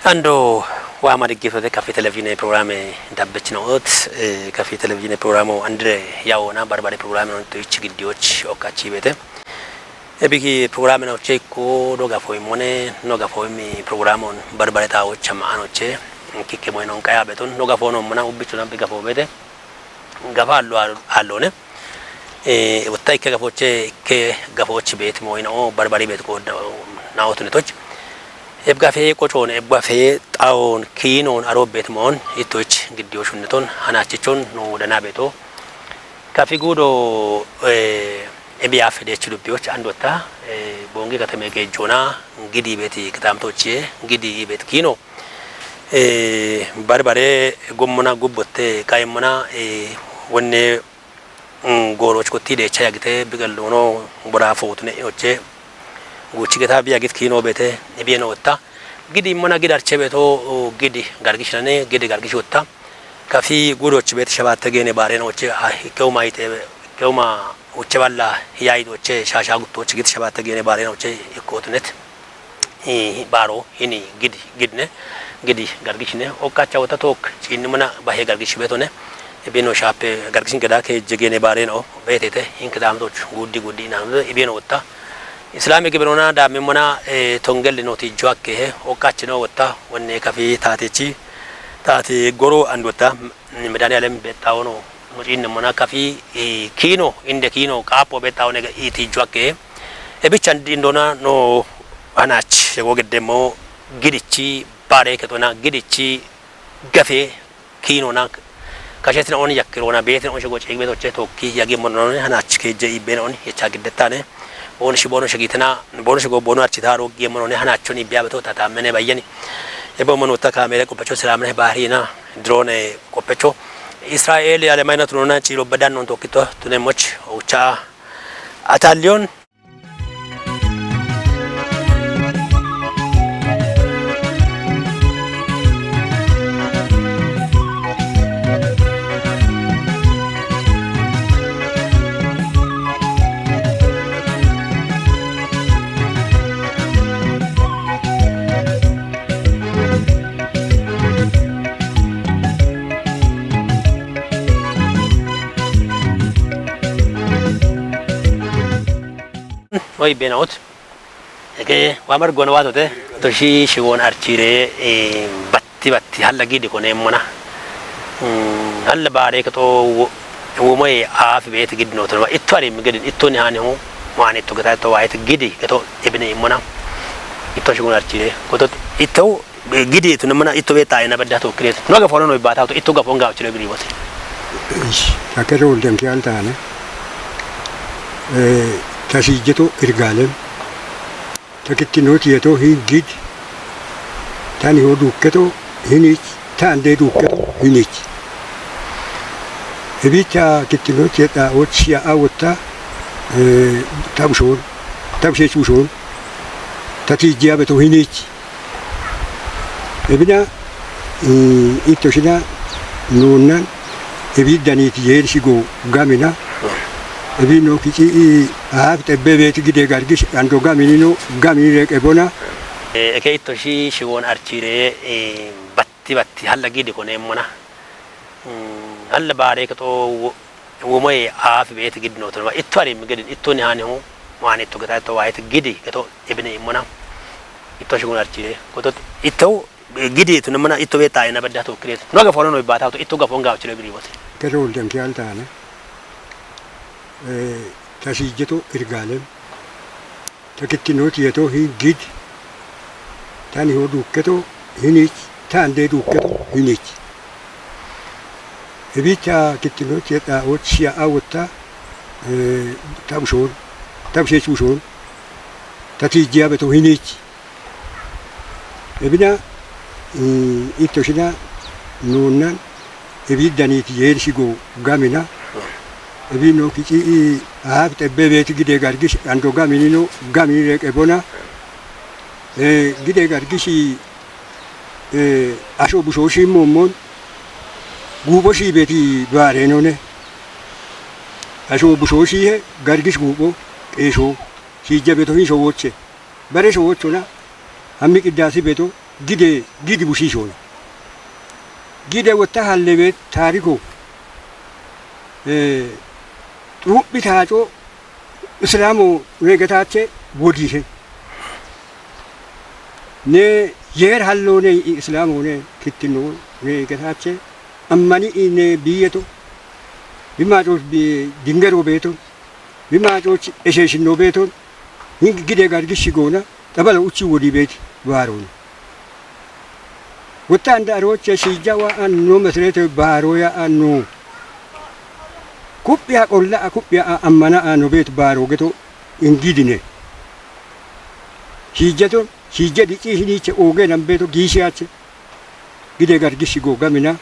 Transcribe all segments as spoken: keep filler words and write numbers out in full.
Ando waama diggiftote kafi televizhiine pirogiraame dabbechino'ot, eh, kafi televizhiine pirogiraamo andire yawoona barbare pirogiraame no tuyich giddiyoch okkachi beete. Ebiki pirogiraame noche ikko no gafoimmone, no gafoimmi pirogiraamon barbare taawocha ma'anoche, kikke moy non qaya beton, no gafoono mana ubbichuna bi gafoo beete. Gafa allo al-, allone. Eh, utta ikke gafoche, ikke gafochi beet moy na'o, barbari beet ko da-, na'o tunetoch. Eb gafe qochon, eb gafe xaon, kinon aro beet mon, itoch giddiyo shunneton, hanachichon, no dana beto. Kafi gudo, eh, ebi afe dechi dubbiyoch andotta, eh, bongi katame gejona, gidi beeti kitamtochie, gidi beet kino. Eh, barbare gommona gubbotte, kaimmona, eh, wonne, mm, gooroch kotti decha yagite, bigallono bora footune oche, guchi geta bi yagit kino beete, ibiyeno otta. Gidi immona gid arche beto, o, gidi gargishinane, gidi gargish otta. Kafi gudoch beet shabatte gene bare no oche, ah, keuma ite, keuma uche balla, hiya ite oche, shasha guttoch git shabatte gene bare no oche, ikkotunet. I baro hini gidi, gidne, gidi gargishne, okkacha wota tok, chinni mana bahe gargish betone, ebino shape gargishin geda ke jegene bare no, betete, hin kedam toch, guddi guddi na, ebino wota. Islami gibirona da mimona, eh, tongel no ti jwakke he, okkachi no wota, wanne kafi tatechi, tate goro and wota, medani alem betawono, mucinne mona kafi, eh, kino, inde kino, kapo betawone iti jwakke. Ebichan indona no hanach, yego gedemo, gidichi, bare ketona, gidichi, gafe, kinona, kashetina on yakkirona, betina on shego chegbe toche tokki, yagi monone, hanach ke je iben on, yecha gidetane. Bon shi bono shegitena, bono shego bono archita ro gi monone, hanachoni biya beto tata mene bayani. Ebo mono ta kamere ko pecho siramne bahri na, drone ko pecho. Israel ya le maina tunona chiro badan non tokkito, tune moch, ucha. Atalion. Oi, benaut. Eke, wamar gona watote, to shi, shi won archire, eh, batti, batti, halla gidi kone mona. Mm, halla bare ke to wo, wo moy af bet gidi no to. Itto ari mi gidi, itto ni hani ho, wani to gata to wa it gidi, ke to ebine mona. Itto shi won archire. Ko to itto gidi tun mana itto be tayna badda to kire. No ga fono no bata to itto ga fonga chire biri wote. Ish, akero dem ki antane. Eh, tasijeto irgalem. Takittino tiyeto hin gid. Tani ho dukketo hinich. Tande dukketo hinich. Ebita kittino tiyeta ochia awotta. Eh, tabushon. Tabushe chushon. Tati jiabeto hinich. Ebina, mm, ittoshina nunnan, ebi daniti yen shigo gamina. Ebi no kici i ahaf tebbe beti gide gargish ando gamini no, gamini rek ebona. Eh, eke ittoshi shigon archire, eh, batti batti halla gidi kone mona. Mm, halla bare ke to wo-, wo moy af bet gidi no to. Itto ari mi gidi, itto ni hani ho, wani to gata to wa it gidi, ke to ebine mona. Itto shigon archire. Ko to itto gidi tu namana itto be tayna badda to kire. No ga fono no bata to itto ga fonga chire biri wote. Kero dem ki antane. Eh, tasijeto irgalem. Takittino tiyeto hin gid. Tani ho dukketo hinich. Tande dukketo hinich. Ebita kittino tiyeta ochia awotta. Eh, tabushon. Tabushe chushon. Tati jiabeto hinich. Ebina, mm, ittoshina nunnan, ebi daniti yen shigo gamina. Ebi no kici i ahaf tebbe beti gide gargish ando gamini no, gamini rek ebona. Eh, gide gargish, eh, asho busho shi momon. Gubo shi beti bare none. Asho busho shi he, gargish gubo, esho. Shi jabeto hin sho woche. Bare sho wochona. Hammi qiddasi beto, Gide, gidi bushiishoona. Gide wotta hallebeet taariko, eh, xuuphi taaco Islaamo reegetaache wodiishe. Ne yeer halloone Islaamo ne kittinno reegetaache ammani ne biyeto. Bi maacoch bi dingero beeto. Bi maacoch esheeshinno beeto. Hin gide gargishi goona. Xabala uchi wodi beeti baaroona. Wotta anda aroche shiija wa anno mesrete baaro ya anno. Kuphiya qolla a kuphiya a ammana a no beet baaro geto ingidine. Shiijeto, shiije dici hiniche ooge nambeto giishiyache. Gide gargishi googamina.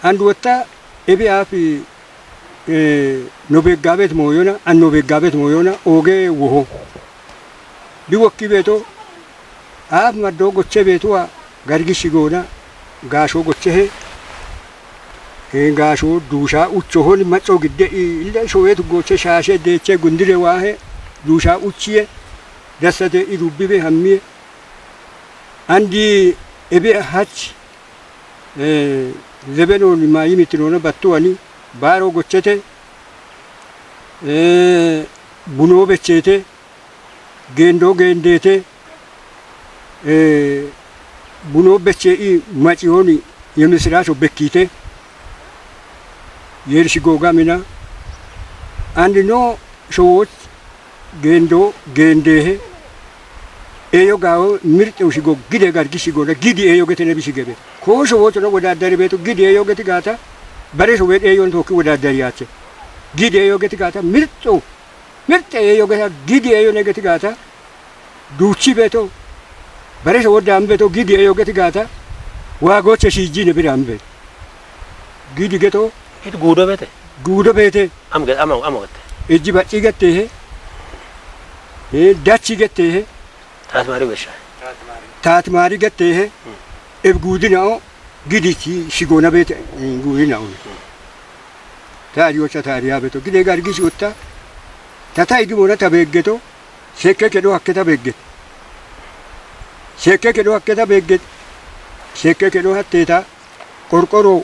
And wotta ebi aafi, eh, no beeggaabeet mooyona, an no beeggaabeet mooyona, ooge woho. Bi wokki beeto, aaf maddoo goche beetuwa gargishi goona, gaashoo gochehe. He gaashoo duushaa uchohoni macco gidde i ille showeetu gooche shaashe deeche gundire waahe, duushaa uchiye, dassate i dubbibe hammiye. Andi ebi hach, eh, lebenoni maayi mitinoona battuwani baaro gochete, eh, bunoo becheete, geendoo geendeete, eh, bunoo bechee i maciyooni ye misiraacho bekkiite, yeerishi googamina, andi no showoch geendo geendeehe, eyo gaawo mirxew shigo gide gargi shigona gidi eyo getene bi shigebe. Koosho wochono wodaddari beeto gidi eyo geti gaata, baresho wed eyon tookki wodaddari yaache. Gidi eyo geti gaata, mirxew, mirxe eyo geta, gidi eyo ne geti gaata, duuchi beeto, baresho wodda ambeeto, gidi eyo geti gaata, waagoche shiijjine bira ambeeto. Gidi geto, It guudo beete? Guudo beete. Am ge-, ama, ama gette? Ejji bacci getteehe. Ee, dachi getteehe. Taatimaari weshsha. Taatimaari getteehe. Hmm. Eb guudina'o gidi chi-, shigona beete, ee, guudina'o. Hmm. Taariyocha taariya beeto. Gide gargi shi otta. Tata idimona ta beeggeto. Shekke kedo hakke ta beegget. Shekke kedo hakke ta beegget. Shekke kedo hatteeta. Qorqoro,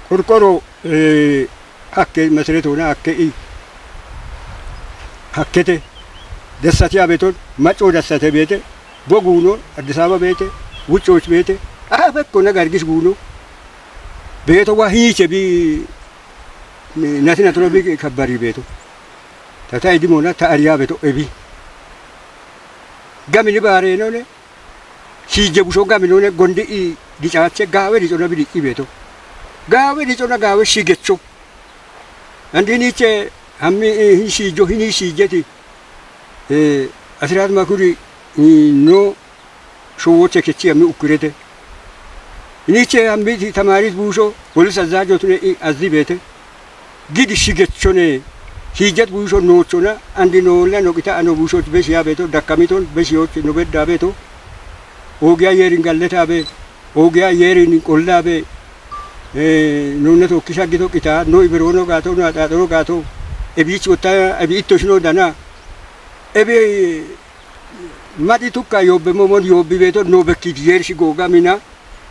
qorqoro, eh, hakke meseretona hakke i. Hakkete. Dessatiya beeton, macco dessate beete, bo guunon, Addis Ababa beete, wuccoch beete, aha fekkona gargis guuno. Beeto wa hiiche bi, nati natona bi kabbari beeto. Tata idimona ta ariya beeto ebi. Gamini baareenone, Shiije busho gaminone gondi i dicaache gaawe dicona bidicci beeto. Gaawe dicona gaawe shigecho. Andi hiniche hammi i hin shiijo hini shiijeti. Eh, asirat makuri i no showoche kechi hammi ukurete. Hiniche hammi ti tamaris busho polis azzajo tune i azzi beete. Gidi shigechone, hijet buusho noochona, andi noolla noqita ano buushoch beshiya beeto, dakkamiton beshiyoch no bedda beeto, oogiya yeerin galleta be, oogiya yeerin qolla be, eh, nunne tookki shaggito qita, no iberoono gaato, no axaaxoro gaato, ebich wotta, ebi ittosh no dana, ebi Madi tukka yobbe momon yobbi beeto no bekkit yershi goga mina.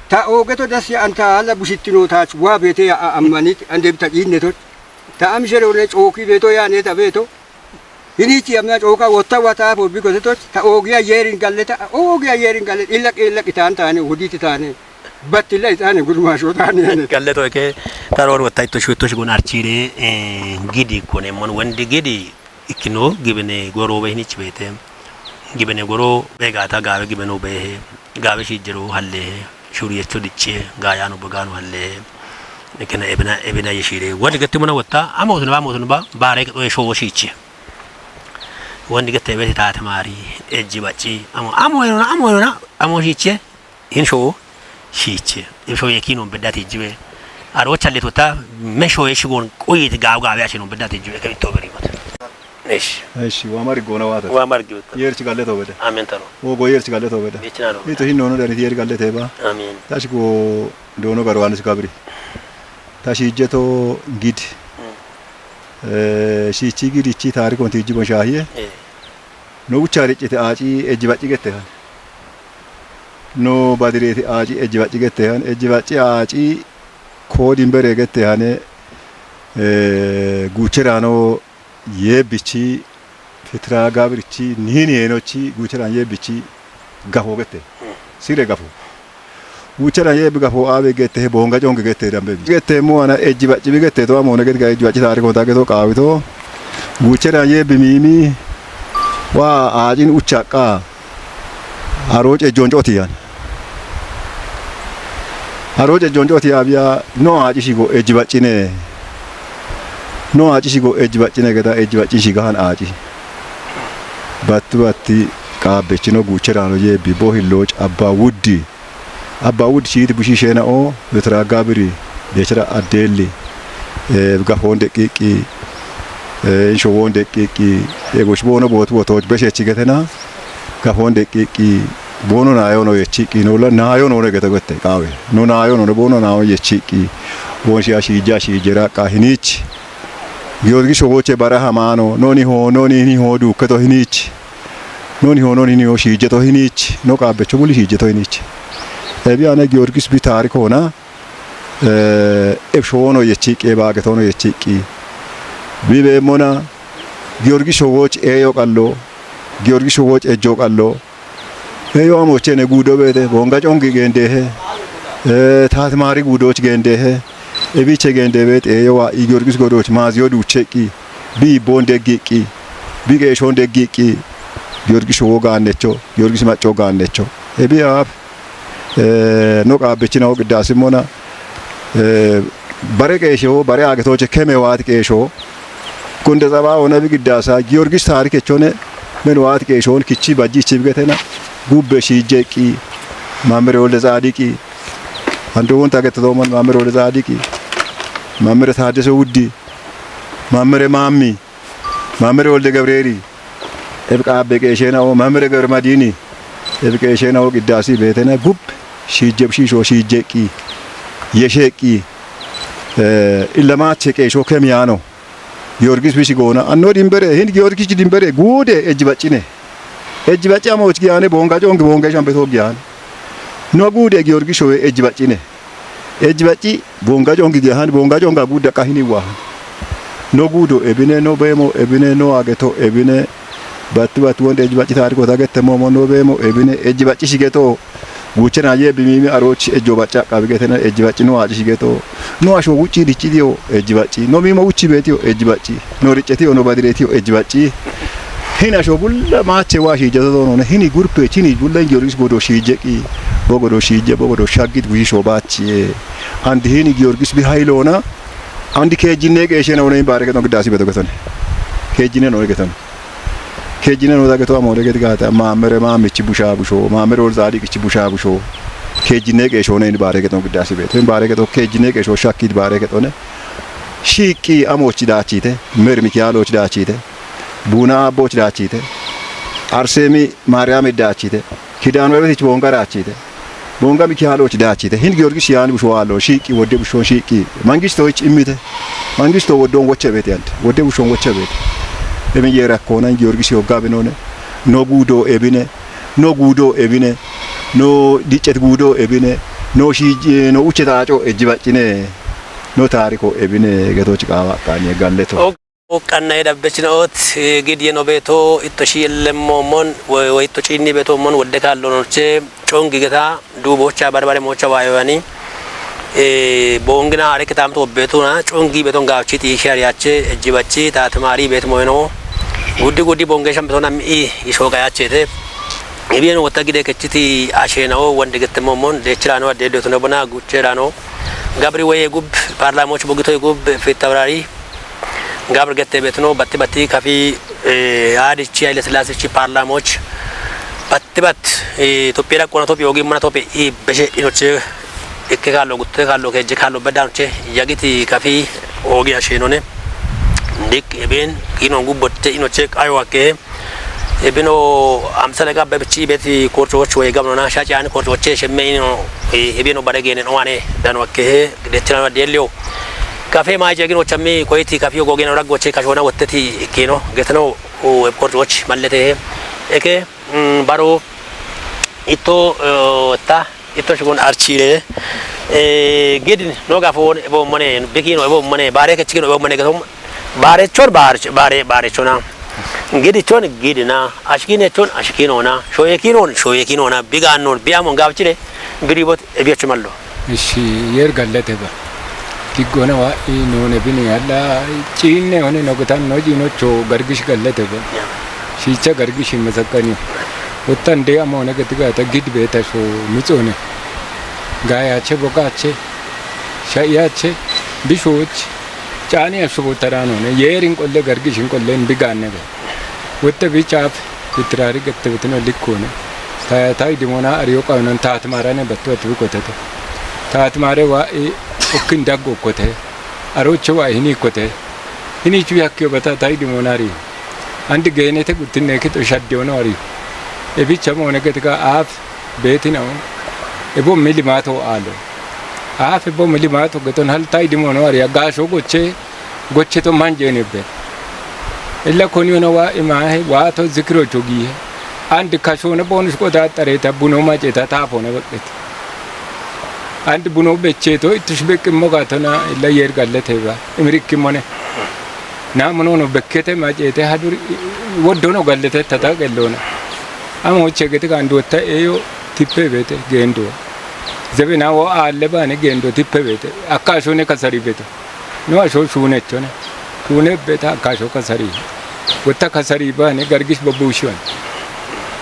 Ta oogeto das ya anta alla bushittinootaach waa beete ya a ammanit andem ta ciinnetoch. Ta am sherone cooki beeto yaane ta beeto. Hinichi amna cooka wotta wata for bikosetoch. Ta oogiya yeerin galleta, oogiya yeerin gallet, illaq, illaq itaan taane, woditi taane. Battilla itaane, gudmaasho taane. Galleto eke, taroon wotta ittosh, ittosh gon archiire, eh, gidi kone mon wendi gidi. Ikkino gibine goroobe hinich beete. Gibine goroo beegaata gaawe gibino beehe. Gaawe shiijjero halleehe. Shuriyecho dichiye. Gaayaano bagaano halleehe. Ikkina ebina, ebina yeshiire. Wadi gatti muna wotta. Amo sunba, amo sunba. Baare ke showo shiichiye. Wandi gatte beete taate maari. Ejji bacci. Amo, amo yona, amo yona. Amo shiichiye. Hin showo shiiche. Hin showo yekinon beddat ijjibe. Aro challe tota me showo shigon qoyet gaaw gaaw yashinon beddat ijjibe ke itto beri got. Esh. Esh, wa mari gona wata. Wa mari gota. Yerchi galle to bede. Amen taro. O go yerchi galle to bede. Bechina ro. Ito hin nono dari yer galle te ba. Amen. Tashi go dono garwanis kabri. Tashi jeto gid. Mm. Eh, shiichi gid ichi taarikon tijjibon shaahiye. Eh. No uchari chite aaci ejji bacci gette han. No badireeti aaci ejjibacci gette hane, ejjibacci aaci koo dimbere gette hane, eh, guucheraano yeebbichi, fitira gabirichi, nihin heenochi guucheraan yeebbichi gafo gette. Sire gafo. Guucheraan yeebbi gafo aabe gette he boonga conge gette dambe. Gette mo ana ejjibacci bi gette to amoone gette ga ejjibacci taarikoon ta geto qaawito. Guucheraan yeebbi miimi waa aacin uchaqqa. Arooc ejjoon coti yan. Arooc ejjoon coti abiya no aaci shigo ejjibaccine. No aaci shigo ejjibaccine geda ejjibacci shigahan aaci. Batti batti qaabbechino guucheraano yeebbi bo hillooc abba wuddi. Abba wuddi shiiti bushiisheena'o wetira gabiri dechira addeelli. Eh, gafoon deqqiiqqi. Eh, inshowoon deqqiiqqi. Egosh boono booti wotooch beshechi getena. Gafoon deqqiiqqi. Boono naayono yechiiqqi. No la naayono ne gete gette qaawe. No naayono ne boono naayono yechiiqqi. Boon shiya shiija shiijera qa hiniich. Giyorgis shogoche bara hamaano. Noni ho, noni hini ho duukketo hiniich. Noni ho, noni hini ho shiijeto hiniich. No qaabbecho buli shiijeto hiniich. Ebi ane Giyorgis bi taarikoona. Eh, eb showoono yechiiqqi, eb aagetono yechiiqqi. Bibeemmona, Giyorgis showooch eeyo qallo, Giyorgis showooch ejjoo qallo. Eeyo amoochene guudo beete, boonga congi geendeehe. Eh, taatimaari guudooch geendeehe. Ebiche geendeebeet eeyo waa'i Giyorgis godooch maaziyo duucheeqqi. Bi ibboon deggiiqqi. Bi qeeshoon deggiiqqi. Giyorgis showoo gaannecho, Giyorgis maccoo gaannecho. Ebi aaf. Eh, no qaabbechinaho qiddaasimmona, eh, bare qeesheho, bare aagetooche keme waati qeesho, Gonde Tsabaa'oona bi qiddaasa, Giyorgis taarikechone, men waati qeeshoon kichi bajjiichi bigetena, gubbe shiijjeeqqi, Maammere Wolde Tsaadiqi, ando wonta gettetoomon Maammere Wolde Tsaadiqi, Maammere Taaddese Wuddi, Maammere Maammi, Maammere Wolde Gabreeli, eb qaabbe qeesheena'o Maammere Gabre Madiini, eb qeesheena'o qiddaasi beetena gub shiijje bushiishoo shiijjeeqqi, yesheeqqi, eh, illamaache qeeshoo kemiyaano, Giyorgis bishi goona, anno dimbere, hin Giyorgis dimbere, guude ejjibaccine. Ejjibacci amooch giyaane, boonga coongi boonga shambeto giyaane. No guude Giyorgis showe ejjibaccine. Ejjibacci boonga coongi giyahan, boonga coonga guuda qahini waahan. No guudo ebine, no beemo ebine, no ageto ebine. Batti batti wonde ejjibacci taariko tagette moomo no beemo ebine, ejjibacci shigeto. Guuchena yeebbi miimi arooch ejjo bacca qabi getena ejjibacci no aaci shigeto. No asho wucci dicci diyo ejjibacci. No miimo wucci beetiyo ejjibacci. No riccetiyo no badireetiyo ejjibacci. Hin asho bulla maache waa shiijjato doonone. Hini gurpeech hini bulla hin Giyorgis godo shiijjeqi. Bo godo shiijje, bo godo shaggit bushiisho baachiye. Andi hini Giyorgis bi hayloona. Andi keejjinne qeeshena wone hin baare geton giddaasi beto getone. Keejjinne no geton. Keejjinne no dageto amoore gedi gaata, Maammere Maammichi bushaa bushoo, Maammere Wolde Tsaadiqichi bushaa bushoo. Keejjinne qeeshoone hin baare geton giddaasi beto. Hin baare geton keejjinne qeeshoo shakkit baare getone. Shiiqqi amoochi daachite, Meri Mikiyaalooch daachite, Buuna Aabbooch daachite, Arseemi Maariyaami daachite, Kidaanu Ebetich boonga daachite, boonga Mikiyaalooch daachite, hin Giyorgis yaani busho waallo, shiiqqi wodde bushoon shiiqqi, mangistoich immite, mangisto woddoon woche beete yante, wodde bushoon woche beete. Ebin yeerakkoona hin Giyorgis yogga binone, no guudo ebine, no guudo ebine, no diccet guudo ebine, no shiij-, no uche taaco ejjibaccine, no taariko ebine, getoch qaawa aqqaanye galleto. Qannaye dabbechino'ot, eh, gid yeno beeto itto shi ellemmoomon, wo-, wo itto ciinni beetoommon wodde kaallonoche, congi geta, duubocha, barbare mocha waayowani, eh, boongina are kitaamto wobbeetuna, congi beeton gaafchi xiishi ariyache, ejjibachi, taatimaari beet moyeno, guddi guddi boongeshan beeton am'i ishooqa yaachete. Ibiyeno wotta gide kechiti asheena'o, wonde gettemmoomon, deechiraano, addeeddootino bona, gucheeraano, gabri woye gub, paarlaamoch bogitoy gub, fittawraari, Gabr gette beetino batti batti kafi, eh, aadichi Haile Sillaasichi paarlaamoch batti bat, eh, Itophiya daqqoona Itophiya ogimmana Itophiya i beshe inoche ikke kaallo gutte kaallo keejje kaallo beddaanoche yagiti kafi oogi asheenone. Dik ebeen kinon gubbotte inoche qayo akke. Ebino amsale gabbe bichi beti korchoch woy gabnona shaci ani korchoche shemme ino, eh, ebino bare gene no ane dano akke he. Dechirano adelio. Kafe ma jegin ochammi koyti kafiyo gogen ora goche kashona wotteti kino getno o web korchoch mallete he. Eke, mm, baro Itto, eh, ta, itto shigun archire. Eh, gidin, no gafon, ebo mane, bikino, ebo mane, bare ke chikino, ebo mane, gatom. Bare chor, bare, bare, bare chona. Gidi chon, gidina. Ashkine chon, ashkinona. Shoyekinon, shoyekinona. Biganon, biamon gavchire. Biribot, ebiachumallo. Ishi, yer gallete ba. Diggona wa, i none bini alla, cinne one no gutan no jino cho gargish gallete ba. Shicha gargish masakani. Uttan de amone getiga ta gid beta sho mitsone. Gaya che boka che. Shaya che. Bishoch. Cani ashubo tarano ne. Yerin kolle gargishin kolle biganne be. Wotte bi caaf fitirari gette betino likkone. Ta, ta idimona ariyo qawnan taat marane battu battu bi kotete. Taat mare wa i ukkin daggo kote. Aroche wa hini kote. Hini chu yakkiyo bata ta idimona ari. Andi genete guttinne kito shaddiyono ari. E bicha mone ketika aaf beetinawo. Ebo milimato alo. Aaf ebo milimato geton hal ta idimono ari. Gasho goche. Gocheto manjeenibbe. Illa koni ona wa imahe, wa to zikiro chogihe. And kashona bonus ko ta tareta buno macheta ta pona bekbet. And buno becheto itush bekimo gatona illa yer gallete ba. Imrikki mone. Na mono no bekkete machete hadur woddono gallete tata gellona. Amo chegete gandota eyo tippe bete gendo. Zebe na wo alle bane gendo tippe bete. Akashone kasari beto. No asho shunechone. Shune beta kasho kasari. Wata kasari bane gargish babushon.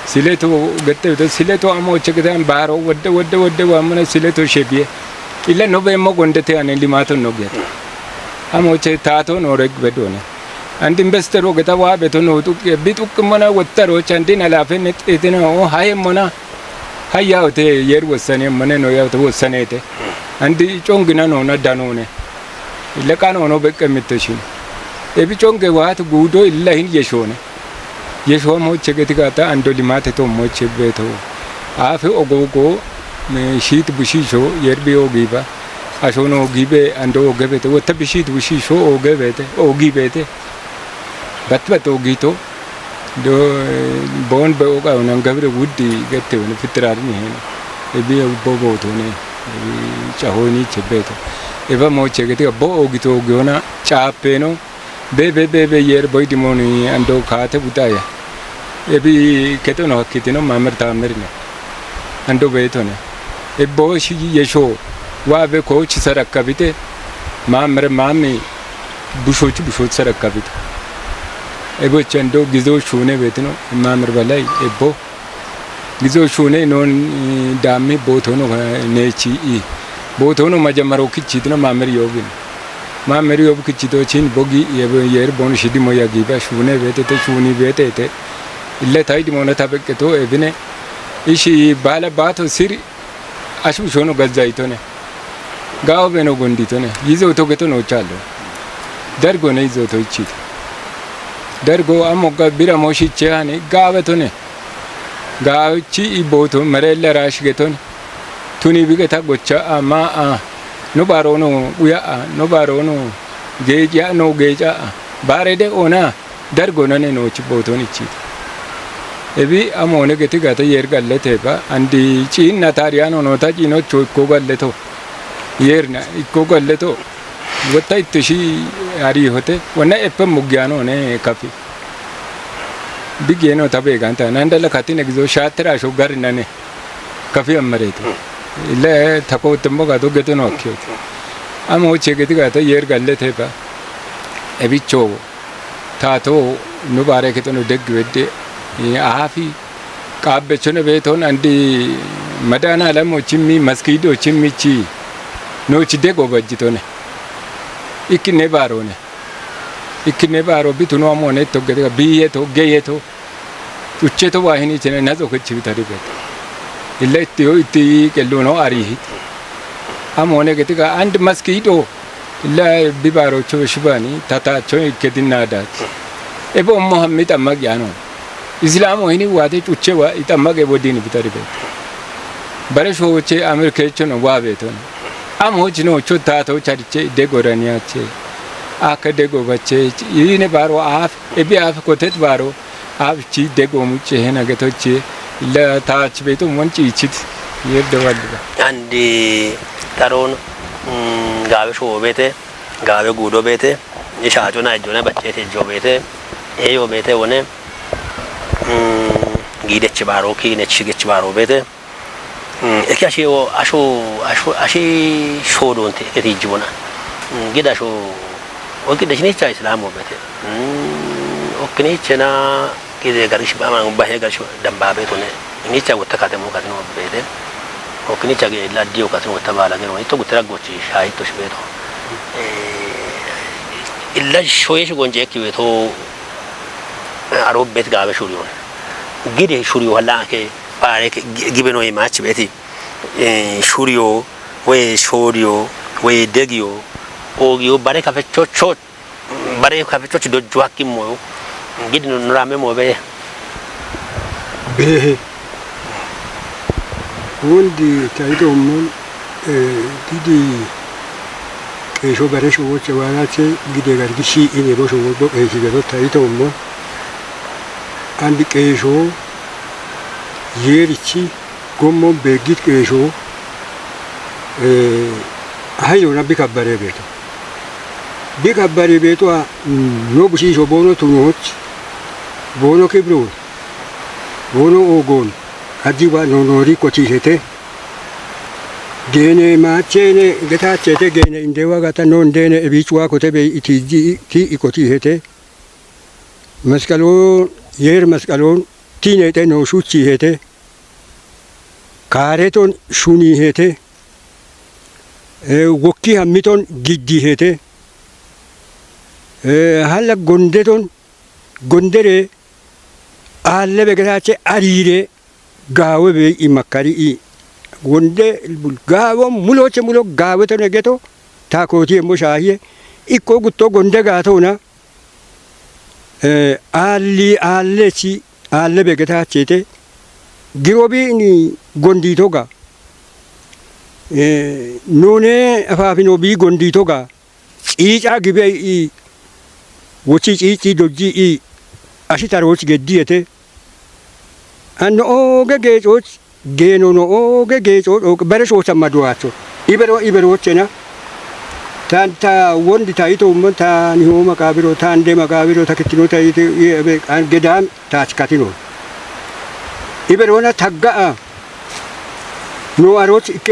Sileto gette to sileto amo cheketan baro wadde wadde wadde wamana sileto shebie. Illa no be mo gondete ane limato no gete. Amo che tato no reg bedone. Andi investor o geta wa beto no tu bituk mana wattaro chandina la fe net etena o haye mona. Hayya ote yer wasane mane no ya to wasanete. Andi chongina no na danone. Illa kano no bekke mitoshin. Ebi chonge waatu guudo illa hin yeshoone. Yeshowa moche geti gata ando limate to moche beto. Afe ogogo me shiit bushisho yerbi ogiba. Ashono ogibe ando ogebete. Wota bishiit bushisho ogebete. Ogibete. Bat bat ogito. Do, eh, bon be oga unan gabre wuddi gette wani fitrar ni hen. Ebi bobo to ne. Ebi chahoni chebeto. Eba moche geti bo ogito ogiona chapeno. Be, be, be, be, yer boy dimoni ando kate butaya. Ebi keto no hakitino mamer tamer ne. Ando beto ne. E bo shi yesho. Wa be ko chi sarakabite. Mamer mami busho chi busho sarakabite. E bo chando gizo shune betino mamer balai. E bo. Gizo shune non, eh, dami botono, eh, nechi i. Botono majamaro kichitino mameri yobin. Mameri yob kichito chin bogi yebe yer bon shidi moya giba shune betete shuni betete. Ille taidi mona tabeketo ebine. Ishi bala bato siri ashu shono gazzaitone. Gawo beno gonditone. Yizo togeto no chalo. Dargo ne yizo to ichito. Dargo amo ga bira moshi chehane gawe tone. Gaawichi i booto mereella raashi geton tuni bigeta gocha a ma a no baro no uya a no baro no geeja no geeja a bare de ona dargo nane no chi booton ichi ebi amone geti gata yer galle teba andi chi na tariano no ta chi no cho ko galle to yer na ko galle to wata itto shi ari hote wana eppe mugyano ne kafi. Bigeno tabe ganta nandala katine gizo shatira sho gari nane kafi ammaretu. Ile tako tembo ga doge to no kyo. Amo chege diga ta yer galle teba. Ebicho tato no bare ke to no deg wedde. E, afi kabbe chone be ton andi madana la mo chimmi maskido chimmi chi no chi dego bajjitone. Ikkine barone. Ikkine baro bitu no amone to gede biye to geye to uche to wahini chene nazo ke chibitari bet. Illa itti ho itti ke luno ari hit. Amone gete ga and maski do. Illa bibaro cho shibani tata cho ke dinna dat. Ebo Muhammad amma gyano. Islam hini wate uche wa itamma ge bodini bitari bet. Bare sho che Amerika cho no wa beton. Am ho chino cho tato chari che dego rania che. Aka dego bache ine baro af ebi af kotet baro af chi dego muche hena geto che ለታች ቤቱ ሞን ጭይችት ይርደዋል። አንድ ተሮን፣ እም፣ ጋበ ሾ ቤቴ፣ ጋበ ጉዶ ቤቴ፣ የሻጮና እጆነ በጨት እጆ ቤቴ፣ ኤዮ ቤቴ ወነ፣ እም፣ ጊደች ባሮ ኪነች ሽገች ባሮ ቤቴ፣ እም፣ እኪ አሺ ወ-፣ አሾ፣ አሾ፣ አሺ ሾዶንቴ እከቲ ጅቦና። እም፣ ጊዳ ሾ ወቂ ደሽኔቻ ኢስላም ወበቴ። እም፣ ኦክኔቸና ጊዜ ገርሽ ባማ ባሄ ገርሽ ደንባ ቤት ሆነ። እኔቻ ወተ ካተሞ ካትኖ ቤቴ። ኦክኔቻ ገ ላዲዮ ካትኖ ወተ ባላ ገ ሆነ። ቶጉ ተረጎች ሻይቶሽ ቤቶ። እ፣ ኢላ ሾየሽ ጎንጀ እኪ ቤቶ አሮ ቤት ጋበ ሹሪዮን። ጊዜ ሹሪዮ ሀላ ከ ባሬ ከ ጊ-፣ ጊበኖ የማች ቤቲ። እ፣ ሹሪዮ ወይ ሾሪዮ ወይ ደግዮ ኦጊዮ ባሬ ከፈቾ ቾ-፣ ባሬ ከፈቾች ዶጆ ሀኪም ሞዩ። እንግዲህ ኑ-፣ ኑራሜ ሞበ። ቤሄ። ወንድ ታይቶ ሞን፣ እ፣ ጊዲ ቄሾ በሬ ሾዎች ዋላቼ ጊዴ ጋር ግሺ ኢኔ ቦሾ ወዶ ቄሺ ገዶ ታይቶ ሞን። አንድ ቄሾ የርቺ ጎሞን ቤጊት ቄሾ፣ እ፣ ሀይሎና ቢከበሬ ቤቱ። ቢከበሬ ቤቱ፣ አ፣ ኖ ጉሺሾ ቦኖ ቱኖች፣ ቦኖ ክብሩ፣ ቦኖ ኦጎን፣ አጂባ ኖ ኖሪ ኮቺ ሄቴ፣ ጌኔ ማቼኔ ገታቼቴ ጌኔ እንዴ ዋጋታ ኖ እንዴኔ እቢች ዋኮቴ ቤ ኢቲጂ ቲ ኢኮቲ ሄቴ፣ መስቀሎን፣ የር መስቀሎን፣ ቲኔ ጤ ኖ ሹቺ ሄቴ፣ ካሬቶን ሹኒ ሄቴ፣ እ፣ ወኪ ሀሚቶን ግዲ ሄቴ፣ እ፣ ሀለ ጎንዴቶን ጎንደሬ አለ በገታቼ አሪሬ ጋወ ቤ ኢመከሪ ኢ ጎንዴ ጋወ ሙሎቼ ሙሎ ጋወ ተነገቶ ታኮቲ ሞ ሻዬ ኢኮ ጉቶ ጎንዴ ጋቶና፣ እ፣ አሊ አለቺ አለ በገታቼቴ ግሮቢኒ ጎንዲቶጋ፣ እ፣ ኖኔ አፋፊኖ ቢ ጎንዲቶጋ ጪጫ ግቤ ኢ ወቺ ጪጪ ዶጂ ኢ አሺ ተሮች ገዲየቴ አኖ ኦገ ጌጮች ጌኖ ኖ ኦገ ጌጮች ኦገ በረሾች አማዱዋቸው ኢበሮ ኢበሮቼና ታንታ ወንድ ታይቶ ሞን ታን ሆ መቃብሮ ታንዴ መቃብሮ ተክትኖ ታይቶ ገዳም ታች ካቲኖ ኢበሮና ታጋአ ኖ አሮች እኬ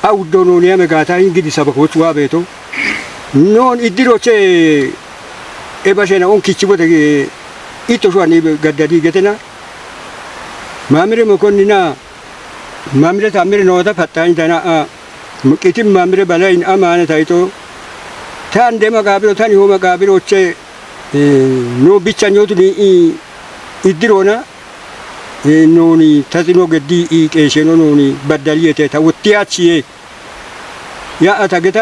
አውዶ ኖ ኒያ መጋታ እንግዲ ሰበኮች ዋ ቤቶ ኖን እድሮቼ ኤባሸና ኦን ኪቺ ቦተ ኢቶ ሹዋን ገዳዲ ገተና ማምሬ መኮንና ማምሬ ታምሬ ኖታ ፈጣኝ ተና አ ሙቂቲም ማምሬ በላይን አማነ ታይቶ ታን ደማ ጋብሮ ታን ሆ መጋብሮቼ ኖ ብቻ ኞቱ ኒ እድሮና ኖኒ ተጽኖ ገዲ ቄሼኖ ኖኒ በዳልየቴ ተውትያችዬ ያ አታገታ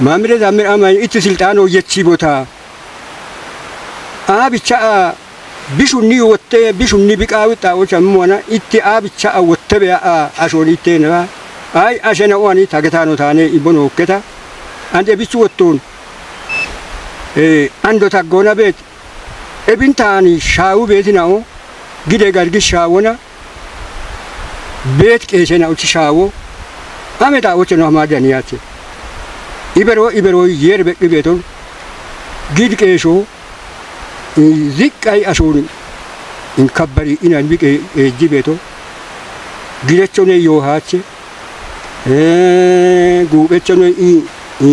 ማምሬ ታምር አማኝ እት ስልጣኖ የቺ ቦታ አ ብቻ አ ቢሹኒ ወቴ ቢሹኒ ቢቃዊ ጣዎች አምዋና ኢቲ አ ብቻ አ ወተ ቢያ አ አሾን ኢቴ ነባ አይ አሸነ ዋኒ ታገታኖ ታኔ ኢቦኖ ወከታ አንዴ ቢቹ ወቶን እ አንዶ ታጎና ቤት እብንታኒ ሻው ቤት ናው ግዴ ጋርጊ ሻወና ቤት ቄሴና ኡቺ ሻዎ አመጣ ኦቸ ነው ማዳን ያቸ ኢበሮ ኢበሮ የር በቂ ቤቶን ግድ ቄሾ ዝቃይ አሾን እንከበሪ ኢናን ቢቄ ኤጂ ቤቶ ግደቾ ነው ዮሃቸ ጉበቾ ነው ኢ ኢ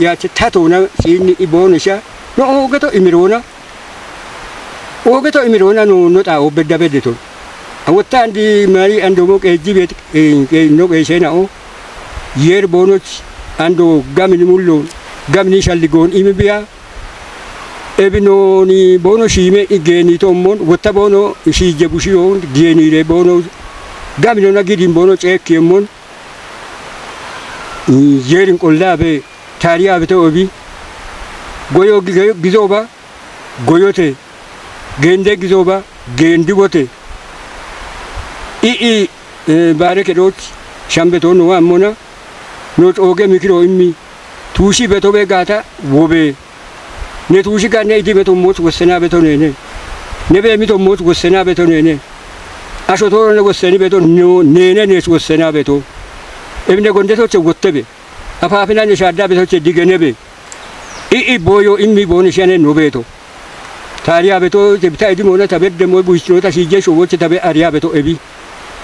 ያቸ ታቶና ሲኒ ኢቦንሻ ነው ኦገቶ ኢምሮና ኦገቶ ኢምሮና ኖ ኖጣ ኦበዳ በደቶ አወታ አንዲ ማሪ አንዶሞ ቄጂ ቤት ኖ ቄሴናኦ የር ቦኖች አንዶ ጋምን ሙሎ ጋምን ሻልጎን ኢምቢያ ኤብኖኒ ቦኖ ሺሜ ኢጌኒ ቶሞን ወታ ቦኖ ሺጀ ቡሺዮን ጌኒሬ ቦኖ ጋምኖና ጊዲን ቦኖ ጨክ የሞን የርን ቆላቤ ታሪያ ብተ ኦቢ ጎዮ ጊ-፣ ጊዞባ ጎዮቴ ጌንዴ ጊዞባ ጌንዲ ቦቴ ኢኢ ባሬ ኬዶች ሻምቤቶን ዋሞና ኖ ጮጌ ሚክሮ ኢሚ ቱሺ ቤቶቤ ጋታ ወቤ ኔ ቱሺ ጋር ኔ ኢዲ ቤቶ ሞት ወሰና ቤቶ ኔኔ ኔ ቤ ሚቶ ሞት ወሰና ቤቶ ኔኔ Asho toorone wosseni beto, no, nene nes wossena beto. Ebine gonde toche wottebe. Afafina ne shadda betoche digenebe. I, i boyo, immi bone shane no beto. Tariya beto, je bita idi mona tabe de mo buistino ta shije sho woche tabe ariya beto ebi.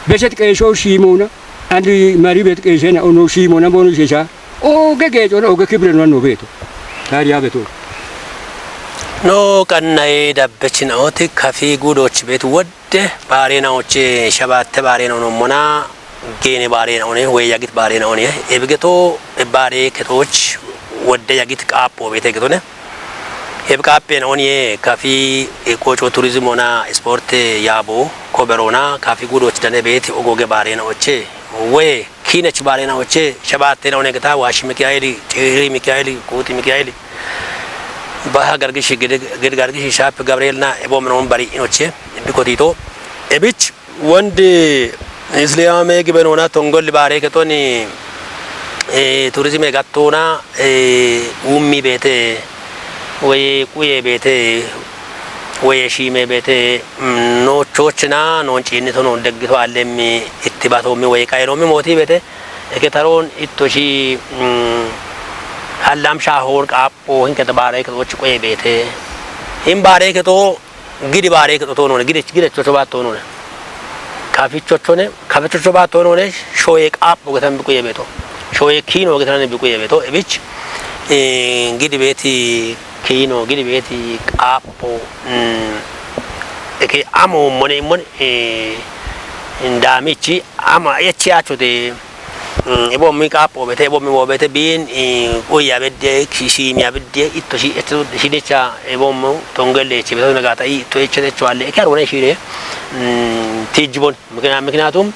Beshet qesho shimona. Andi mari bet qeshena ono shimona bonu shesha. Oge gejo no oge kibre no no beto. Tariya beto. No kannae dabbechin oti kafi gudoch bet wodde bare na oche shabatte bare no no mona gene bare na one we yagit bare na one. Ebigeto bare ketoch wodde yagit qapo bete getone. Heb qape na one kafi kocho turizmo na sport yabo koberona kafi gudoch dane beti ogoge bare na oche. We kinech bare na oche shabatte na one geta washi Mikaeli, Ciri Mikaeli, Kuti Mikaeli. Baha gargish gid gargish shap Gabriel na ebo menon bari inoche. Bikotito. Ebich Wondi Isliyame gibenona tongol bare ketoni, eh, turizme gattona, eh, ummi bete, woye kuye bete, woye shime bete, mm, no chochna, non chinni to non deggi to allemmi ittibato mi woye kairo mi moti bete, eke taron ittoshi, mm, hallam shahor qapo hinke bare keto kuye bete. In bare keto Gidi bare keto tonone, gidi, gidi chocho ba tonone. Kafi chochone, kafi chocho ba tonone, shoye qapo getan biku yebeto. Shoye kino getan biku yebeto. Ebich, eh, gidi beti kino, gidi beti qapo, mm, eke amo mone, mone, eh, ndamichi, ama echi achote, Mm, ebo mi qapo bete, ebo mi wo bete bin, eh, uya bedde, ki-, shimi abedde, itto shi, itto shi decha, ebo mo tongelle che, beto nagata, itto eche decho alle, ke arone shire, mm, tijibon, mikina-, mikinatum,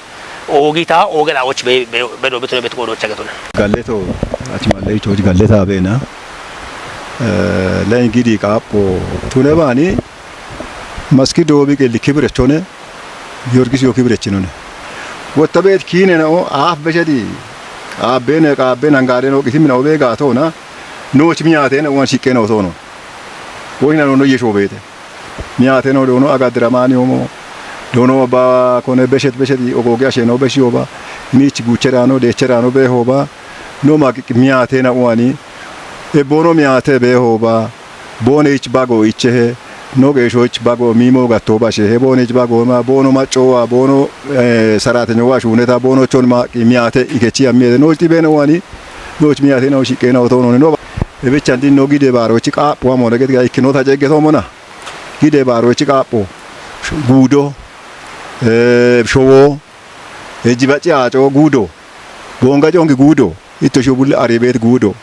ogita, ogela och be, be, bedo betune bet kodo chagetune. Galleto, achi malle icho galleto bena. Eh, len gidi qapo, tune bani, maski dobi ke likibire chone, Giyorgis yo kibirechchinone. Wotta beet kiinena'o aaf beshedi. Qaabbeen, qaabbeen hangaadeen hooqisi mina obee gaatoona. Nooch miyaateena uwan shiqqeena otoono. Wohina noono yeshoo beete. Miyaateena doono aga diramaani homo. Doono ba kone beshet beshedi ogooge asheenoo beshiyooba. Miich guucheraano, deecheraano beehooba. No ma miyaateena uwani. Ebboono miyaatee beehooba. Boone ich bago ichehe, no geesho ich bago miimo gatto bashe he, boone ich bago ma, boono maccowa, boono, eh, saratenyowa shuuneta, boono chon ma miyaate ikechi ammiyete, no ich xibene wani, no ich miyate no shiqqena otono no. Ebichan din no gide baaro ich qaapho amone gede ga ikkino ta jegge to mona. Gide baaro ich qaapho, guudo, eh, showo, eji baci aco guudo, bonga jongi guudo, itto sho bulla are beet guudo.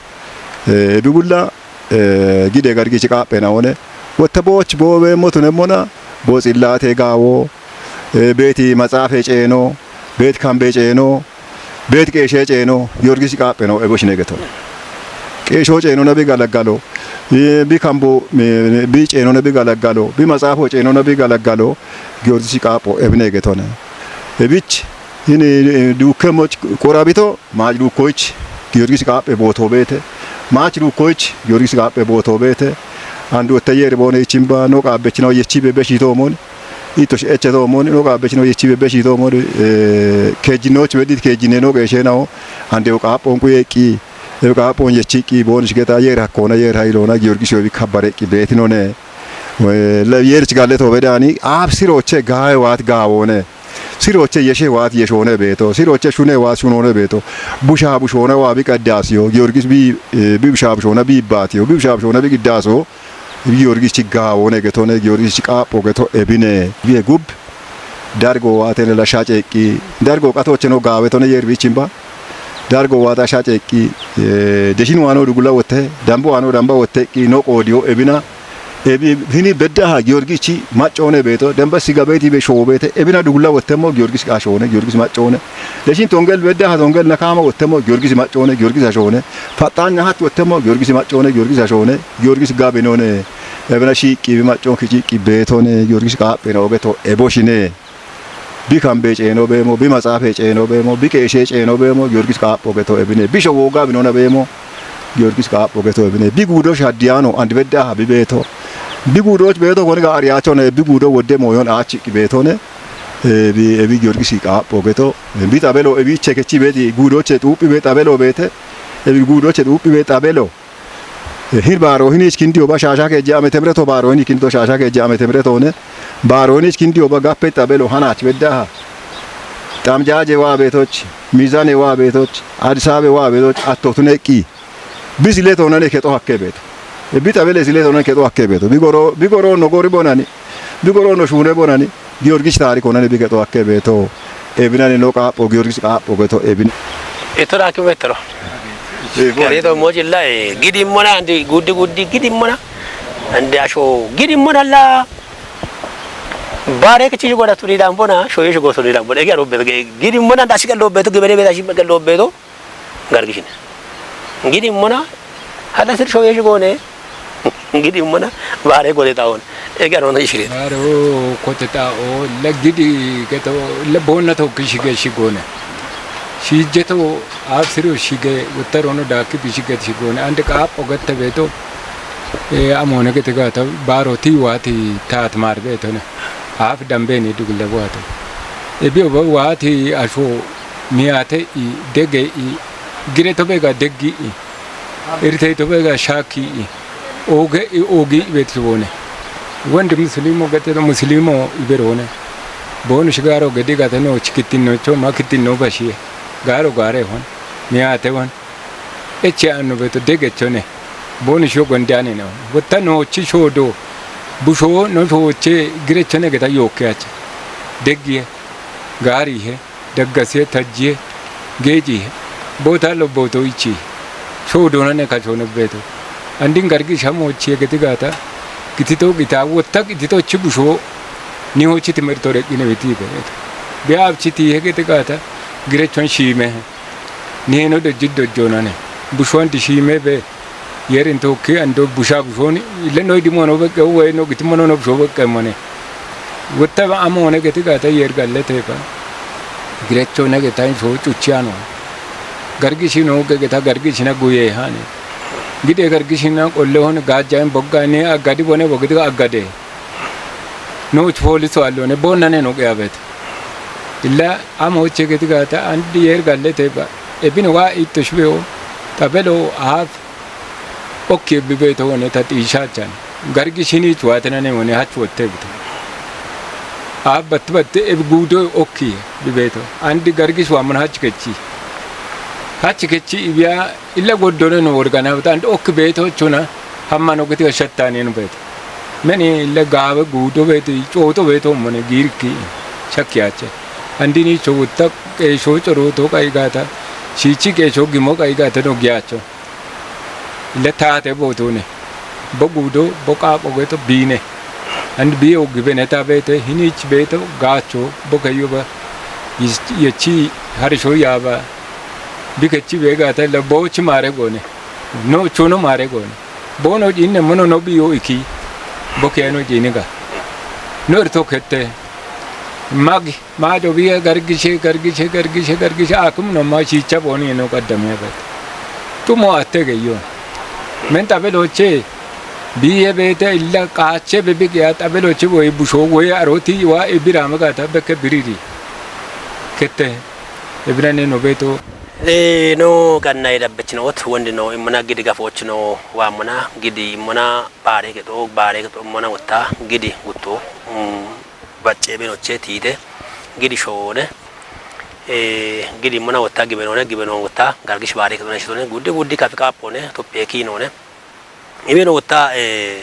Eh, bi bulla, eh, gide gargi ci qaaphena one. Wotta booch boobe motune mona, bo tsillaate gaawo, eh, beeti maxaafe ceeno, beet kambe ceeno, beet qeeshe ceeno, Giyorgis qaapheno ebo shine geto. Qeesho ceeno na bi galaggalo, eh, bi kambo, eh, bi ceeno na bi galaggalo, bi maxaafo ceeno na bi galaggalo, Giyorgis qaapho ebine getone. Ebich, hini, eh, duukke moch qorabito, Maach duukkoyich Giyorgis qaaphe bootoo beete. Maach duukkoyich Giyorgis qaaphe bootoo beete. Andu otta yeeri boone ichin ba no qaabbechinaw yechibe beshiitoomon. Ittosh echetoomon no qaabbechinaw yechibe beshiitoomon. Eh, keejjinooch beddit keejjine no qeesheenaho. Andewo qaaphoon quyeeqqi. Ewo qaaphoon yechiqqi boonish geta yeer hakkoona yeer hayiloona Giyorgis yobi kabbareqqi beetinone. Eh, le yeerich galle toobe daani aab sirooche gaawe waat gaawoone. Siroche yeshe waat yeshoone beeto. Siroche shune waat shunoone beeto. Busha bushoona waa bi qaddaasiyo. Giyorgis bi, eh, bi busha bushoona bi ibbaatiyo. Bi busha bushoona bi qiddaasiyo. Giyorgis chi gaawoone getone. Giyorgis chi qaapho geto ebine. Biye gub. Dargo waatene la shaceeqqi. Dargo qatoocheno gaawetone yeer bichin ba. Dargo waata shaceeqqi. Eh, deshin waano dugula wotte. Dambo waano damba wotteqqi. No qoodiyo ebina. Ebi hini beddaha Giyorgis chi maccoone beeto, demba siga beeti be shoo beete, ebina dugulla wottemmo Giyorgis ashoone, Giyorgis maccoone. Leshin tongel beddaha tongel nakaama wottemmo Giyorgis maccoone, Giyorgis ashoone. Faxxaanya hat wottemmo Giyorgis maccoone, Giyorgis ashoone, Giyorgis gabinoone. Ebina shiiqqi bi maccoon kiciiqqi beetoone, Giyorgis qaapheno ogeto ebo shine. Bi kambe ceeno beemo, bi maxaafe ceeno beemo, bi qeeshe ceeno beemo, Giyorgis qaapho geto ebine, bi showo gabinona beemo, Giyorgis qaapho geto ebine, bi guudo shaddiyaano andi beddaha bi beeto. Bi guudoch beeto koni ga ariyaachone, bi guudo wodde mooyon aachiqqi beetone. Ebi, ebi Giyorgisi qaapho geto, bi xabelo ebi chekechi beeti guudoche xuuphi be xabelo beete, ebi guudoche xuuphi be xabelo. Hin baaro hiniich kindiyo ba shaasha keeje amete mireto baaro hiniich kindiyo shaasha keeje amete mireto ne. Baaro hiniich kindiyo ba gappe xabelo hanaach beddaha. Xamjaaje waa beetoch, Miizaane waa beetoch, Addis Ababa waa beetoch, atto tuneqqi. Bi sile toonane kexo hakke beeto. Bi xabele sile toonane kexo hakke beeto. Bi goro, bi goro no gori bonani. Bi goro no shuune bonani. Giyorgis taariko nani bi kexo hakke beeto. Ebinani no qaapho, Giyorgis qaapho geto ebin. Ito daaki mettero. Gari to mojilla, eh, gidi mona andi guddi guddi gidi mona. Andi asho gidi mona la. Bare ke chiji goda turi dan bona, shoye shigo turi dan bona. Ege aro be gidi mona da shiga lo beto, gibere be da shiga lo beto. Gargishin. Gidi mona, hada sir shoye shigo ne. Gidi mona, bare gode taon. Ege aro na ishire. Aro kote ta o, le gidi geto, le bona to kishi ge shigone. Shije to, a siro shige, uttarono daki bishige shigone. Ande ka apo gette beto, e, amone gete gata, baro ti wati tat mar beto ne. Af dambe ni dugle wato. E bi oba wati asho miyate i, dege i, gire to bega deggi i. Irtey to bega shaki i. Oge i, ogi i beti bone. Wandi muslimo gete do muslimo i berone. Bonu shigaro gedi gata no chikitin no cho makitin no bashi. Garo gare hon. Miyate hon. Eche anno beto dege chone. Bonu sho gonde ane no. Wata no chi shodo. Busho no shoche gire chone geta yokke ache. Deggi he. Gari he. Daggasiye, tajjiye, geeciye, boota lobbooto ichi, shoodonane kachoone beeto. Andin gargi shamochiye geti gaata, gitito gita, wotta gitito chi busho, nihochi timirto reqqine biti beeto. Biya abchi tihe geti gaata, girechon shiime, niheno dojji dojjonane, busho andi shiime be, Yerin tokki ando busha bushoni, ille noy dimono beqqe, uwe no gitimono no busho beqqe mone. Wutta ba amone geti gata yer galle tefa. Girecho ne geta so chuchiano. Gargi shino ge geta gargi shina guye hani. Gide gargi shina qolle hon gajja in bogga ne agadi bone bogidi agade. No chfoli so allone bonna ne no qiyabet. Illa amo che geti gata andi yer galle tefa. Ebin wa itto shbeo. Tabelo af Okke bibeeto wone ta xiishaachan. Gargi shinii cuwaatinane wone hach wotte bito. Aabbat batte eb guudo okki bibeeto. Andi gargi shuwaamun hach kechi. Hach kechi ibiya illa goddone no worgana bita. Andi okki beeto chuna hammano giti gashattaanenu beeto. Meni illa gaawe guudo beeti cooto beeto mone giirikki shakkiyaache. Andini chowutta qeeshoo corooto qayigaata. Shiichi qeeshoo gimo qayigaata no giyaacho. Ille taate bootune. Bo guudo, bo qaapho geeto biine. Andi biye uggi bene ta beete, hiniich beeto gaacho, bo keyyo ba. Yis-, yechi harisho yaaba. Bi kechi beegaata illa boochi maare goone. No chuno maare goone. Boono jinne mono no biyo iki. Bo keyano jiniga. No irto kette. Magi. Maajo biye gargishe, gargishe, gargishe, gargishe, akum no ma shiicha booni eno qaddame bet. Tumo atte geyyo. Men tabeloche biye beete illa qaache bebik ya tabeloche woy busho woy aroti wa ebirame gata bekke biriri. Kette ebirane no beeto. E, no ganna edabbechino ot wondi no immona gidi gafochino wa mona gidi immona baare gedo, baare gedo immona wotta gidi gutto. Mm. Bacce benoche tiite, gidi shoone, e, gidi mona wotta gibenoone, gibenoon wotta gargish baare kexone shitone, guddi guddi kafi kaapone, toppe kiinone. Ibeno wotta, e,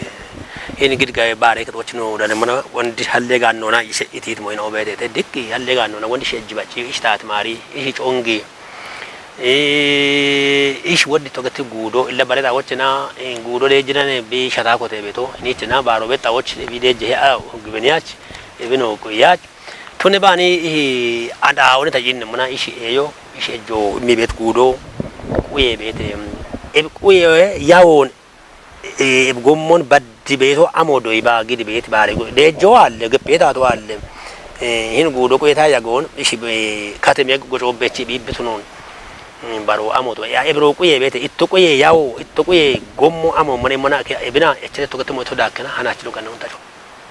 in gidi gawe baare kexochino dane mona, wondi halle gaannona ishe itiit moyno obetete, dikki halle gaannona, wondi shejji bacci, ishtaat maari, ishi congi, Ee, ish woddi togeti guudo, illa bare xawochina, ee, guudo deejinane bi shata kote beto, inichina baro be xawoch bi deeje he a gubeniyaach, ebino kuyach. Tune bani, ee, anda awone ta jinne muna ish eyo, ish ejo mi bet guudo, kuye bet, em, eb kuye yawon, e, e, gommon baddi beeto amo doy ba gidi beeti baare go-, deejjo waalle, geppeetaato waalle, e, hin guudo quyetaa yagoon, ishi be-, katemiya goco bechi bi bitunon, mm, baro amo to, ya, ebro quye beete, itto quye yawo, itto quye gommo amo mone mona ke, ebina, echete togetemo ito daakkena, hanachi lo gannon tacho.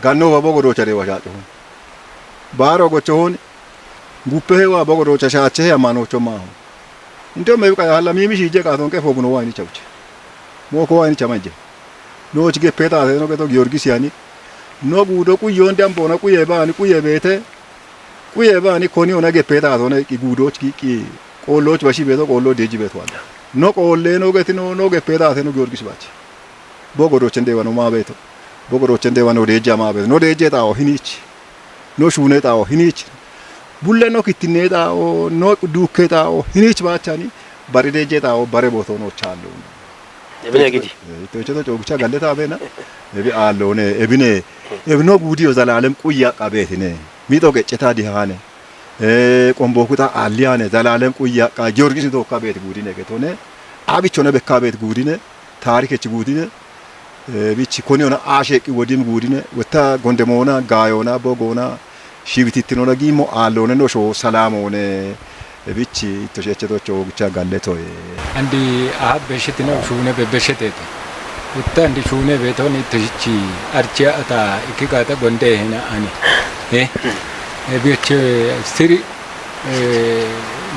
Ganno ba bogo do chare wa shacho. Baaro gochohon, guppehe waa bogo doocha shaachehe ammaanoocho maaho. Inte mebi qayaalla miimi shiije qaatonke foguno waa inicha uche. Mooko waa inicha maje. Nooch geppee taateno geto Giyorgis yani. No guudo quyoon damboona quye baani quye beete. Quye baani koni ona geppee taatona iqqi guudooch ki iqqi qoollooch bashi beeto qoolloo deeji beeto waanna. No qoollee no getino no geppee taateno Giyorgis baachi. Bo godoochen deewa no maa beeto. Bo godoochen deewa no deejja maa beeto. No deejje xaawo hiniich. No shuune xaawo hiniich. Bulle no kittinne xaawo, no duukke xaawo hiniich baachani. Bari deejje xaawo bare booto no chaallo. Ebine gidi. Eh, ito icheto coogicha galleta abena. Ebi aallone, ebine. Ebi no guudiyo zalaalem quyya qabeetine. Mixo gecceta dihaane. Eh, qombo kuxa aalliyane, zalaalem quyya qa Giyorgis dookka beet guudine getone. Abichona bekka beet guudine. Taarikech guudine. Eh, bich koni ona aasheeqqi wodim guudine. Wetta gondemoona, gaayoona, bogoona, shiwitittinona giimmo aalloone no shoo salaamoone. Eh, bich itto sheeche docho gicha galletoe. Andi aha beshitine shuune be besheteete. Wetta andi shuune beetoni itto shichi archiya ata ikki gaata gonde hena ani. Eh, eh, biche siri, eh,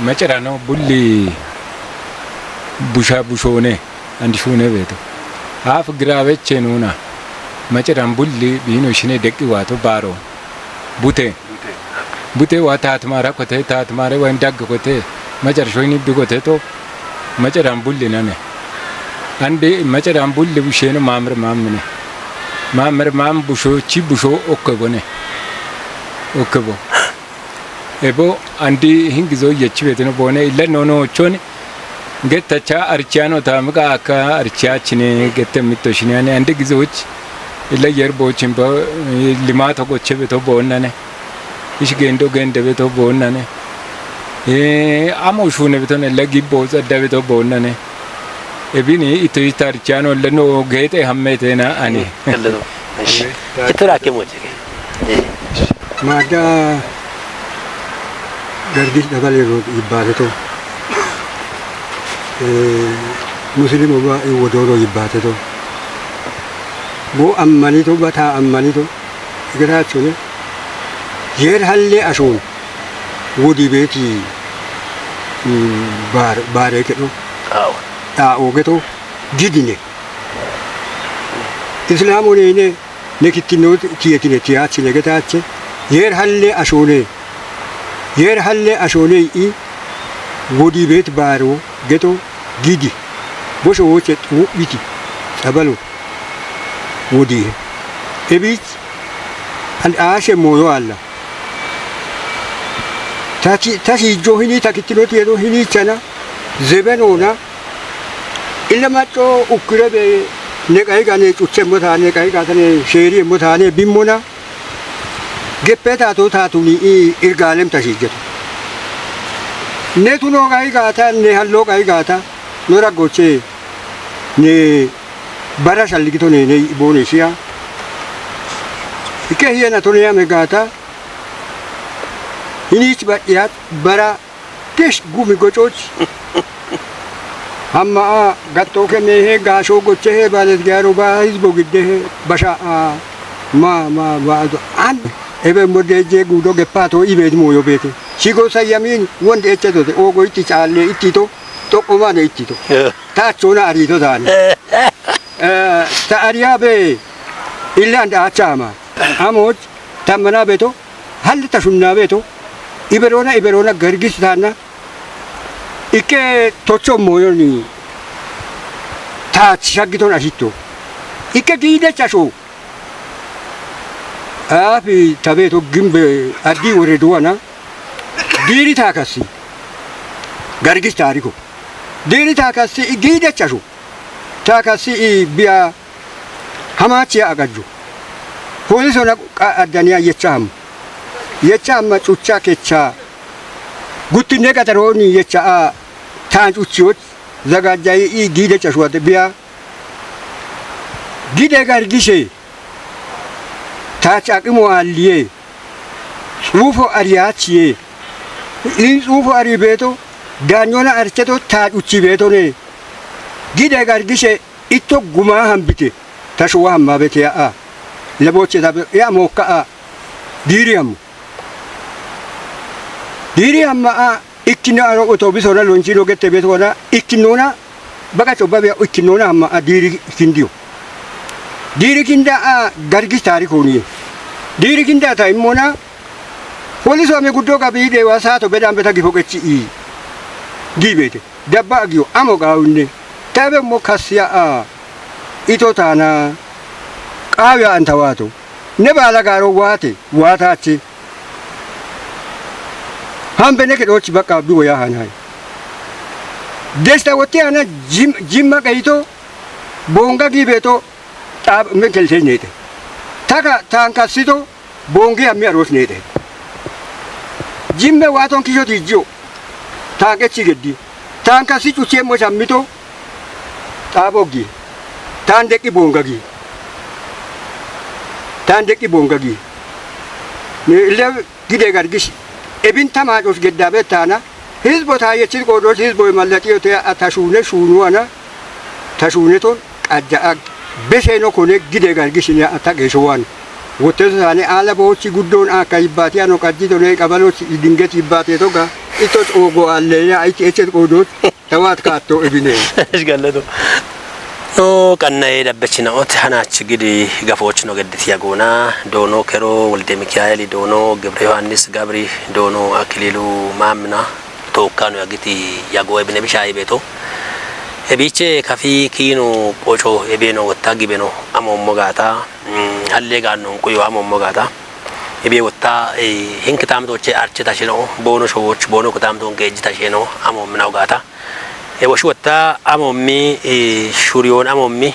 macerano bulli busha bushoone. Andi shuune beeto. Haaf giraaweche nuuna. Maceran bulli biino shine deqqi waato baaro. Bute. Bute waa taatmaara kote, taatmaare waa dagge kote. Macar shoyni bi kote to. Maceran bulli nane. Andi maceran bulli busheeno maamre maamine. Maamre maam busho chi busho okke bone. Okke bo. Ebo andi hingizo yechi betino boone illa nono ochoni. Gettacha archiano ta miga akka archiachine gette mitto shine ane ande gizoch illa yer bochin ba limato goche beto bonnane. Ish gendo gende beto bonnane. Eh, amo shune beto ne lagi boza da beto bonnane. Ebini ito itarchiano leno gete hammete na ani. Kallo. Itura ke moche. Maadda Gargis Dabaleeroo Yibbaatetoo, eh, Musilimu ba Iwodooroo Yibbaatetoo, bo ammanito ba taa ammanito, igataachone, yeer halle ashoon wodii beeti, mm, baar-, baaree kedho, aa, oogetoo, gidine. Islaamoneene, ne kittinno tiyetine tiyaachine getaache, yeer halle ashoone, yeer halle ashoone i wodii beet baaro geto gidi, bosho woche xuuphiti, xabalo wodiihe. Ebiich an aashe mooyo aalla. Ta chi-, ta shiijjo hini, ta kittinoti yedo hiniichana, zebenoona, ille macco ukkire be ne qayi gane cuchemmo taane, qayi gaatane sheeriemmo taane bimmona, geppe taato taatuni i Irgaalem ta shiijjeto. Ne tuno qayi gaata, ne hallo qayi gaata, no raggoche ne bara shalligito ne, ne boone shiya. Ikke hiyena tone yame gaata, hiniich badhiyaat bara gesh gumi gococh. Hamma a gatto ke mehe gaasho goche he baalet gaaro ba hizbo gidde he basha a ma, ma, ma, do an ebe mode je gudo geppato ibe mooyo beete. Shigo sayamin wonde eche dote, ogo itti chaalle itti to, toqqo mane itti to. Eh. Ta achona ari to daani. Eh, ta ariya be ille anda achama. Amot tammana beto, halle ta shunna beto, iberona, iberona gargis taanna, ikke tocho moyoni, taach shaggiton ashitto. Ikke giide chasho. Aafi ta beto gimbe addi wore duwana, diiri taakassi. Gargis taariko. Diiri taakassi giide chasho. Taakassi i biya Hamachiya agajjo. Polisona qa-, addaniya yecha hammo. Yecha hamma cucha kecha. Guttinne qaxarooni yecha a taan cuchiyoch zagajjayi i giide chashuwate biya. Gide gargishe. Taach aqimo aalliye. Xuufo ariyaachiye. In xuufo ari beeto. Daanyona archeto taach uchi beetone. Gide gargishe. Itto gumaa hambite, ta shuwa hammaabete ya'a. Leboche dabe, ya'a mookka a. Diiri hammo. Diiri amma a ikkinno aro otobisona lonchino gette betona ikkinnona baga cobba be ikkinnona amma a diiri kindiyo. Diiri kinda a gargis taarikoni. Diiri kinda ta immona poliso ame guddo gabi dewa saato bedan beta gifo qechi i. Gibete. Dabba agiyo amo gaawinne. Tabe mo kasiya a. Ito taana. Qaawiya anta waato. Ne baala gaaro waate waataache. Hambe ne kedhoochi baqa duwo yaa haanayi. Desta wotti ana jim- jimma qeyito bonga giibeeto xaab men kelteyi neete. Taka taankassito bongi hammi aroos neete. Jimme waaton kisho tiijjiyo. Taanqechi geddi. Taanka si cucheemmo shammito xaaboggi. Taan deqqi boongagi. Taan deqqi boongagi. Ille gide gargish. Ebin tamaacos geddabe taana. Hizbo taayechin qoodos hizbo mallaxiyo te a tashuune shuunuwana. Tashuuneton qajja'ag. Besheeno kone gide gargishine ata geeshowan. Wotteso saane aala boochi guddoon akka yibbaati ano qajjidone qabaloch idinget yibbaate toga. Itos oogo alleya ayti echet qoodos. Tawat kaatto ibine. Ish gallato. No qannaye dabbechina ot hanach gidi gafochino geddit yagona doono kero wolde mikaeli doono gibre yohannis gabri doono akililu maamina tookkano yagiti yago ebine bishayi beto. Ebiche kafi kiino qoco ebeno wotta gibeno amommo gaata. Mm, halle gaanno quyo amommo gaata. Ebe wotta eh, hinki tamtoche arche tashino boono showoch boono kutamton geejji tashino amomina gaata. E woshi wotta amommi eh, shuriyon amommi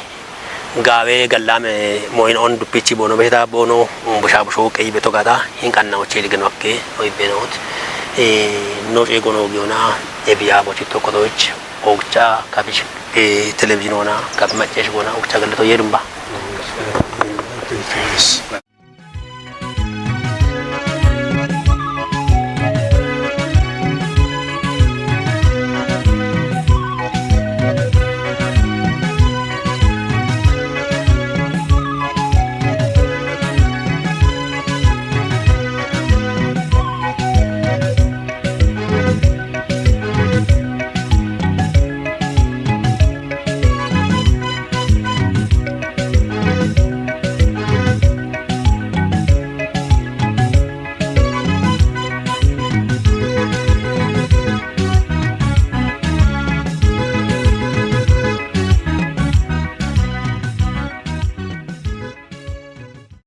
gaawe gallame moyin on duppichi boono beta boono busha busho qeyi beto gaata. Hinkanna oche ligeno akke oyibbenoot. Eh, no ce gono giyona ebiya bochi tokkotoch ogcha kabish eh, televizyon ona kabi maccesh gona ogcha gallato yedumba.